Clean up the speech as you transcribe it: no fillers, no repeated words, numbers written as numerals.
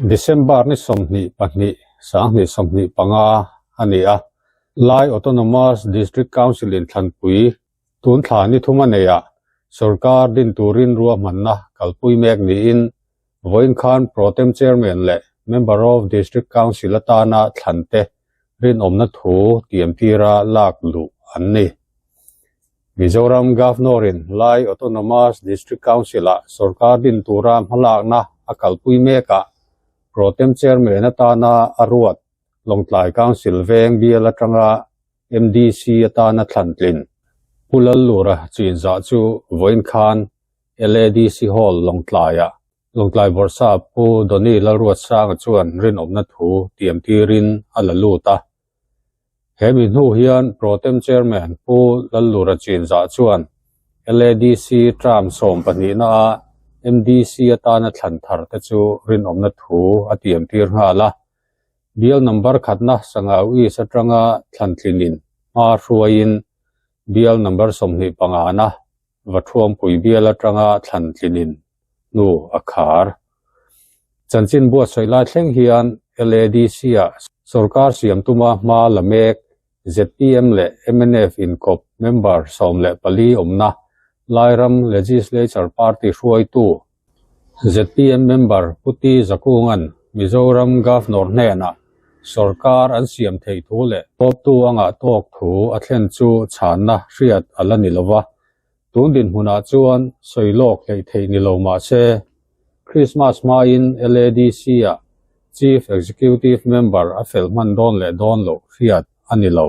December ni 22, 2025 a ni a, Lai Autonomous District Council in thlanpui tun thla ni thum a neihah sorkar din turin ruahmanna kalpui mek niin vawiin khan Protem Chairman leh Member of District Council atana thlante rinawmna thu tiamtira lak luh an ni. Mizoram Governor-in Lai Autonomous District Council-ah sorkar din tura hmalakna a kalpui mekah Protem Chairman atana a ruat Lawngtlai Council veng bial atanga MDC atana thlantlin Pu Lallura chinzah chu vawiin khan LADC Hall Lawngtlaiah Lawngtlai Bawrhsa Pu Donny Lalruatsanga chuan rinawmna thu tiamtirin a la lut a. He mi hnu hian Protem Chairman Pu Lallura Chinzah chuan LADC term sawmpahnihna a MDC atana thlan thar te chu rinawmna thu a tiamtir nghal a. Bial number khatna Sangau East atanga thlantlinin hma hruaiin bial number 25 na Vathuampui bial atanga thlantlinin hnu a khar. Chanchin buatsaih lai thleng hian LADC-ah sorkar siam tuma hma la mek zpm leh mnf inkawp member 14 awmna Lairam Legislature Party hruaitu zpm member Pu T Zakunga'n Mizoram Governor hnenah sorkar an siam theih thu leh tawptu a ngah tawk thu a thlen chu chhanna hriat a la ni lova. Tun dinhmunah chuan sawi lawk hleih theih ni lo mah se, Christmas hmain LADC-ah Chief Executive Member a fel hman dawn leh dawn loh hriat a ni lo.